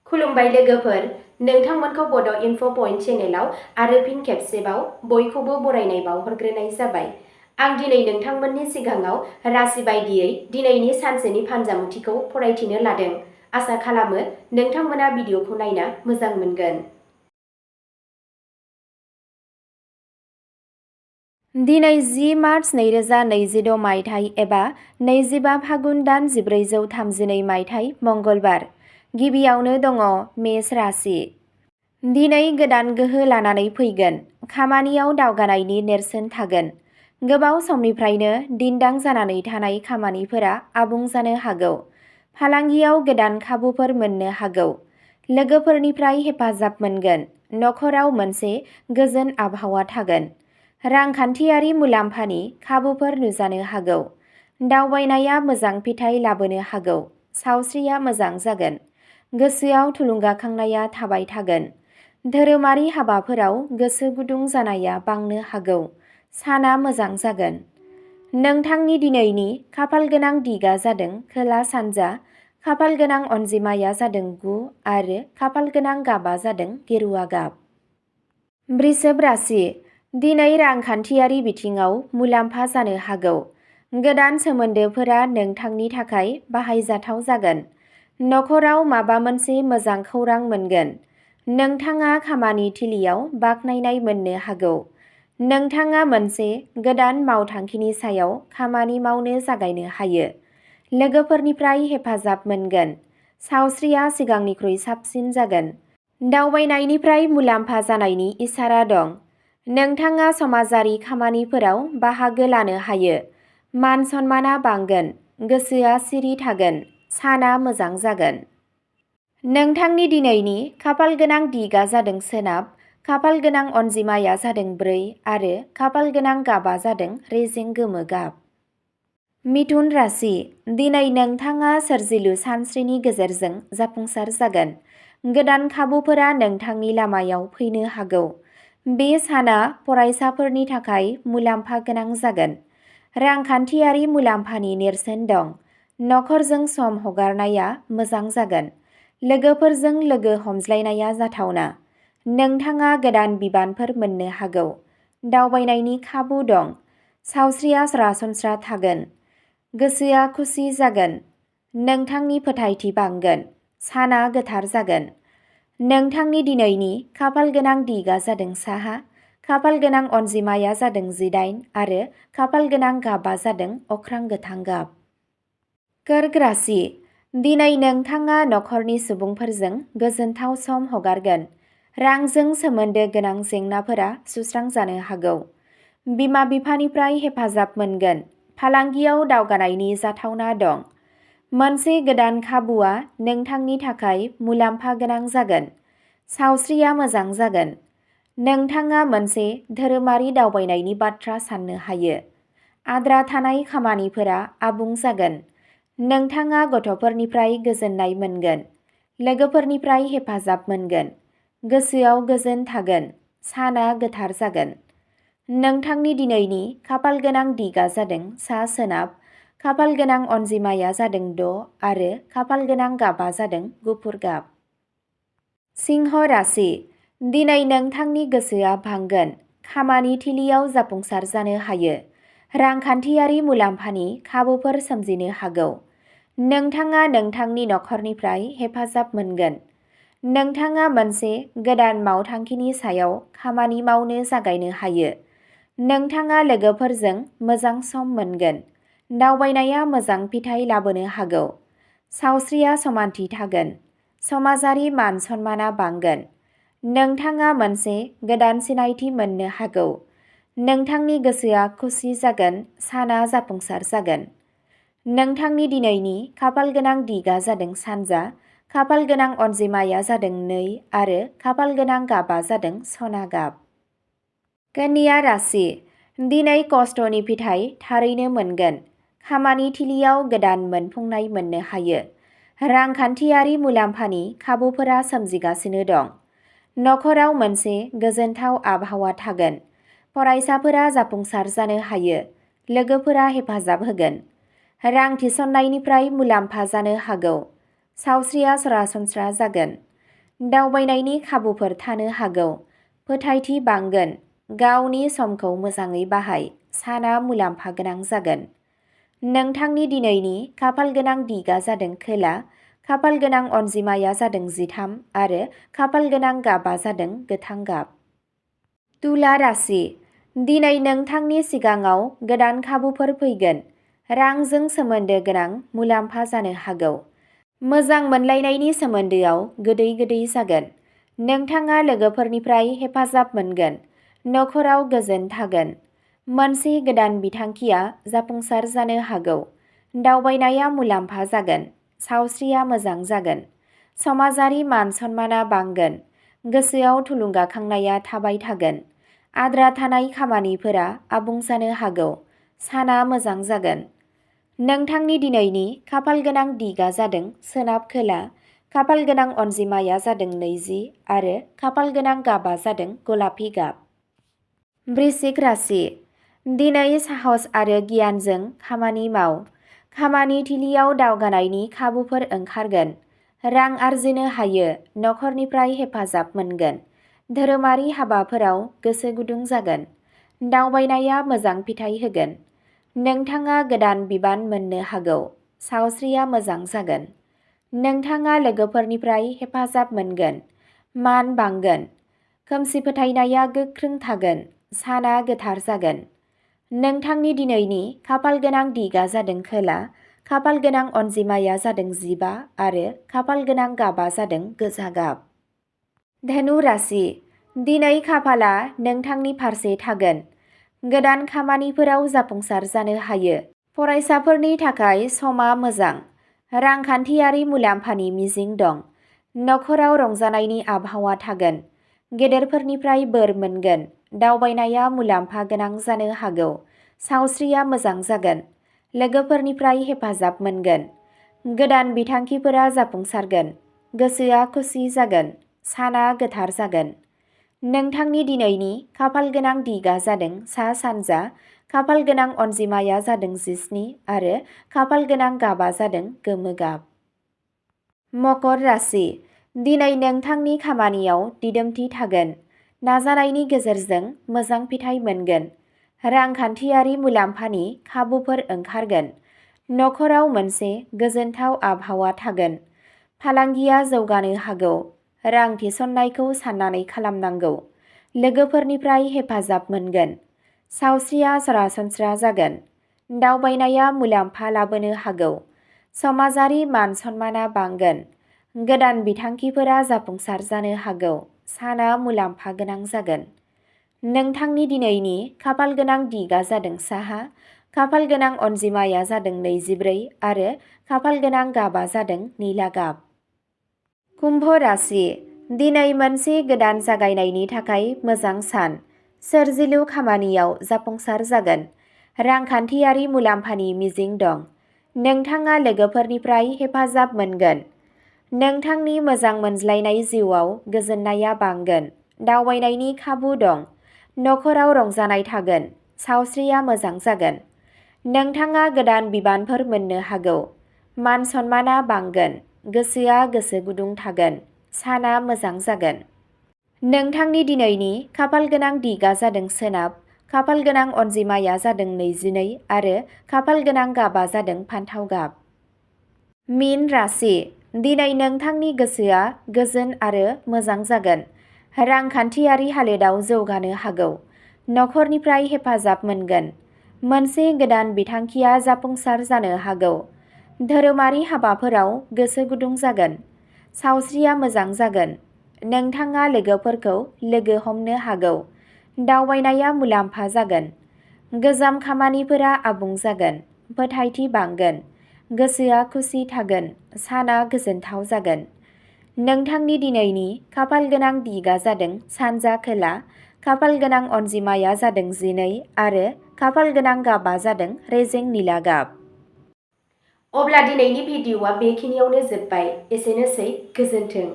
खुलुमबाय लोगोफोर, नोंथांमोनखौ बड' इनफ' पइन्ट चेनेलाव आरो फिन खेबसेबाव बयखौबो बरायनाय बावहरग्रोनाय जाबाय। आं दिनै नोंथांमोननि सिगाङाव राशि बायदियै दिनैनि सानसेनि फानजामुथिखौ फरायथिनो लादों। आसा खालामो नोंथांमोना भिडिअखौ नायना मोजां मोनगोन। दिनै 10 मार्च 2026 मायथाइ एबा 25 फागुन दान 1432 मायथाइ मंगलबार। गिबियावनो दङ मेष राशि। दिनै गोदान गोहो लानानै फैगोन। खामानियाव दावगानायनि नेरसोन थागोन। गोबाव समनिफ्रायनो दिन्दां जानानै थानाय खामानिफोरा आबुं जानो हागौ। फालांगियाव गोदान खाबुफोर मोननो हागौ। लोगोफोरनिफ्राय हेफाजाब मोनगोन। नखराव मोनसे गोजोन आबहावा थागोन। रांखान्थियारि मुलाम्फानि खाबुफोर नुजानो हागौ। दावबायनाया मोजां फिथाइ लाबोनो हागौ। सावस्रिया मोजां जागोन। गोसोआव थुलुंगाखांनाया थाबाय थागोन। धोरोमारि हाबाफोराव गोसो गुदुं जानाया बांनो हागौ। साना मोजां जागोन। नोंथांनि दिनैनि खाफालगोनां दिगा जादों खोला सानजा। खाफालगोनां अनजिमाया जादों 9 आरो खाफालगोनां गाबा जादों गेरुवा गाब। वृषभ राशि। दिनै रांखान्थियारि बिथिङाव मुलाम्फा जानो हागौ। गोदान सोमोन्दोफोरा नोंथांनि थाखाय बाहायजाथाव जागोन। नखराव माबा मोनसे मोजां खौरां मोनगोन। नोंथाङा खामानि थिलियाव बाख्नायनाय मोननो हागौ। नोंथाङा मोनसे गोदान मावथांखिनि सायाव खामानि मावनो जागायनो हायो। लोगोफोरनिफ्राय हेफाजाब मोनगोन। सावस्रिया सिगांनिख्रुइ साबसिन जागोन। दावबायनायनिफ्राय मुलाम्फा जानायनि इसारा दं। नोंथाङा समाजारि खामानिफोराव बाहागो लानो हायो। मान सन्माना बांगोन। गोसोआ सिरि थागोन। साना मोजां जागोन। नोंथांनि दिनैनि खाफालगोनां दिगा जादों सोनाब। खाफालगोनां अनजिमाया जादों 4 आरो खाफालगोनां गाबा जादों रेजें गोमो गाब। मिथुन राशि। दिनै नोंथाङा सोरजिलु सानस्रिनि गेजेरजों जाफुंसार जागोन। गोदान खाबुफोरा नोंथांनि लामायाव फैनो हागौ। बे साना फरायसाफोरनि थाखाय मुलाम्फा गोनां जागोन। रांखान्थियारि मुलाम्फानि नेरसोन दं। नखरजों सम हगारनाया मोजां जागोन। लोगोफोरजों लोगो हमज्लायनाया जाथावना। नोंथाङा गोदान बिबानफोर मोननो हागौ। दावबायनायनि खाबु दं। सावस्रिया सरासनस्रा थागोन। गोसोआ खुसि जागोन। नोंथांनि फोथायथि बांगोन। साना गोथार जागोन। नोंथांनि दिनैनि खाफालगोनां दिगा जादों साहा। खाफालगोनां अनजिमाया जादों 18 आरो खाफालगोनां गाबा जादों अख्रां गोथां गाब। कर्क राशि। दिनै नोंथाङा नखरनि सुबुंफोरजों गोजोनथाव सम हगारगोन। रांजों सोमोन्दो गोनां जेंनाफोरा सुस्रांजानो हागौ। बिमा-बिफानिफ्राय हेफाजाब मोनगोन। फालांगियाव दावगानायनि जाथावना दं। मोनसे गोदान खाबुआ नोंथांनि थाखाय मुलाम्फा गोनां जागोन। सावस्रिया मोजां जागोन। नोंथाङा मोनसे धोरोमारि दावबायनायनि बाथ्रा साननो हायो। आद्रा थानाय खामानिफोरा आबुं जागोन। नोंथाङा गथ'फोरनिफ्राय गोजोननाय मोनगोन। लोगोफोरनिफ्राय हेफाजाब मोनगोन। गोसोआव गोजोन थागोन। साना गोथार जागोन। नोंथांनि दिनैनि खाफालगोनां दिगा जादों सा-सोनाब। खाफालगोनां अनजिमाया जादों 6 आरो खाफालगोनां गाबा जादों गुफुर गाब। सिंह राशि। दिनै नोंथांनि गोसोआ बांगोन। खामानि थिलियाव जाफुंसार जानो हायो। रांखान्थियारि मुलाम्फानि खाबुफोर सोमजिनो हागौ। नोंथाङा नोंथांनि नखरनिफ्राय हेफाजाब मोनगोन। नोंथाङा मोनसे गोदान मावथांखिनि सायाव खामानि मावनो जागायनो हायो। नोंथाङा लोगोफोरजों मोजां सम मोनगोन। दावबायनाया मोजां फिथाइ लाबोनो हागौ। सावस्रिया समानथि थागोन। समाजारि मान सन्माना बांगोन। नोंथाङा मोनसे गोदान सिनायथि मोननो हागौ। नोंथांनि गोसोआ खुसि जागोन। साना जाफुंसार जागोन। नोंथांनि दिनैनि खाफालगोनां दिगा जादों सानजा। खाफालगोनां अनजिमाया जादों 2 आरो खाफालगोनां गाबा जादों सना गाब। कन्या राशि। दिनै खस्थ'नि फिथाइ थारैनो मोनगोन। खामानि थिलियाव गोदान मोनफुंनाय मोननो हायो। रांखान्थियारि मुलाम्फानि खाबुफोरा सोमजिगासिनो दं। नखराव मोनसे गोजोनथाव आबहावा थागोन। फरायसाफोरा जाफुंसार जानो हायो। लोगोफोरा हेफाजाब होगोन। रां थिसननायनिफ्राय मुलाम्फा जानो हागौ। सावस्रिया सरासनस्रा जागोन। दावबायनायनि खाबुफोर थानो हागौ। फोथायथि बांगोन। गावनि समखौ मोजाङै बाहाय। साना मुलाम्फा गोनां जागोन। नोंथांनि दिनैनि खाफालगोनां दिगा जादों खोला। खाफालगोनां अनजिमाया जादों 13 आरो खाफालगोनां गाबा जादों गोथां गाब। तुला राशि। दिनै नोंथांनि सिगाङाव गोदान खाबुफोर फैगोन। रांजों सोमोन्दो गोनां मुलाम्फा जानो हागौ। मोजां मोनलायनायनि सोमोन्दोआव गोदै गोदै जागोन। नोंथाङा लोगोफोरनिफ्राय हेफाजाब मोनगोन। नखराव गोजोन थागोन। मोनसे गोदान बिथांखिया जाफुंसार जानो हागौ। दावबायनाया मुलाम्फा जागोन। सावस्रिया मोजां जागोन। समाजारि मान सन्माना बांगोन। गोसोआव थुलुंगाखांनाया थाबाय थागोन। आद्रा थानाय खामानिफोरा आबुं जानो हागौ। साना मोजां जागोन। नोंथांनि दिनैनि खाफालगोनां दिगा जादों सोनाब खोला। खाफालगोनां अनजिमाया जादों 20 आरो खाफालगोनां गाबा जादों गलापि गाब। वृश्चिक राशि। दिनै साहस आरो गियानजों खामानि माव। खामानि थिलियाव दावगानायनि खाबुफोर ओंखारगोन। रां आरजिनो हायो। नखरनिफ्राय हेफाजाब मोनगोन। धोरोमारि हाबाफोराव गोसो गुदुं जागोन। दावबायनाया मोजां फिथाइ होगोन। नोंथाङा गोदान बिबान मोननो हागौ। सावस्रिया मोजां जागोन। नोंथाङा लोगोफोरनिफ्राय हेफाजाब मोनगोन। मान बांगोन। खोमसि फोथायनाया गोख्रों थागोन। साना गोथार जागोन। नोंथांनि दिनैनि खाफालगोनां दिगा जादों खोला। खाफालगोनां अनजिमाया जादों 15 आरो खाफालगोनां गाबा जादों गोजा गाब। धनु राशि। दिनै खाफाला नोंथांनि फारसे थागोन। गोदान खामानिफोराव जाफुंसार जानो हायो। फरायसाफोरनि थाखाय समा मोजां। रांखान्थियारि मुलाम्फानि मिजिं दं। नखराव रंजानायनि आबहावा थागोन। गेदेरफोरनिफ्राय बोर मोनगोन। दावबायनाया मुलाम्फा गोनां जानो हागौ। सावस्रिया मोजां जागोन। लोगोफोरनिफ्राय हेफाजाब मोनगोन। गोदान बिथांखिफोरा जाफुंसारगोन। गोसोआ खुसि जागोन। साना गोथार जागोन। नोंथांनि दिनैनि खाफालगोनां दिगा जादों सा सानजा। खाफालगोनां अनजिमाया जादों 17 आरो खाफालगोनां गाबा जादों गोमो गाब। मकर राशि। दिनै नोंथांनि खामानियाव दिदोमथि थागोन। नाजानायनि गेजेरजों मोजां फिथाइ मोनगोन। रांखान्थियारि मुलाम्फानि खाबुफोर ओंखारगोन। नखराव मोनसे गोजोनथाव आबहावा थागोन। फालांगिया जौगानो हागौ। रां थिसननायखौ साननानै खालामनांगौ। लोगोफोरनिफ्राय हेफाजाब मोनगोन। सावस्रिया सरासनस्रा जागोन। दावबायनाया मुलाम्फा लाबोनो हागौ। समाजारि मान सन्माना बांगोन। गोदान बिथांखिफोरा जाफुंसार जानो हागौ। साना मुलाम्फा गोनां जागोन। नोंथांनि दिनैनि खाफालगोनां दिगा जादों साहा। खाफालगोनां अनजिमाया जादों 24 आरो खाफालगोनां गाबा जादों निला गाब। कुम्भ राशि। दिनै मोनसे गोदान जागायनायनि थाखाय मोजां सान। सोरजिलु खामानियाव जाफुंसार जागोन। रांखान्थियारि मुलाम्फानि मिजिं दं। नोंथाङा लोगोफोरनिफ्राय हेफाजाब मोनगोन। नोंथांनि मोजां मोनज्लायनाय जिउआव गोजोननाया बांगोन। दावबायनायनि खाबु दं। नखराव रंजानाय थागोन। सावस्रिया मोजां जागोन। नोंथाङा गोदान बिबानफोर मोननो हागौ। मान सन्माना बांगोन। गोसोआ गोसो गुदुं थागोन। साना मोजां जागोन। नोंथांनि दिनैनि खाफालगोनां दिगा जादों सोनाब। खाफालगोनां अनजिमाया जादों 22 आरो खाफालगोनां गाबा जादों फान्थाव गाब। मीन राशि। दिनै नोंथांनि गोसोआ गोजोन आरो मोजां जागोन। रांखान्थियारि हालोदाव जौगानो हागौ। नखरनिफ्राय हेफाजाब मोनगोन। मोनसे गोदान बिथांखिया जाफुंसार जानो हागौ। धोरोमारि हाबाफोराव गोसो गुदुं जागोन। सावस्रिया मोजां जागोन। नोंथाङा लोगोफोरखौ लोगो हमनो हागौ। दावबायनाया मुलाम्फा जागोन। गोजाम खामानिफोरा आबुं जागोन। फोथायथि बांगोन। गोसोआ खुसि थागोन। साना गोजोनथाव जागोन। नोंथांनि दिनैनि खाफालगोनां दिगा जादों सानजा खोला। खाफालगोनां अनजिमाया जादों 12 आरो खाफालगोनां गाबा जादों रेजें निला गाब। अब्ला दिनैनि भिडिअ'आ बेखिनियावनो जोब्बाय। एसेनोसै। गोजोन्थों।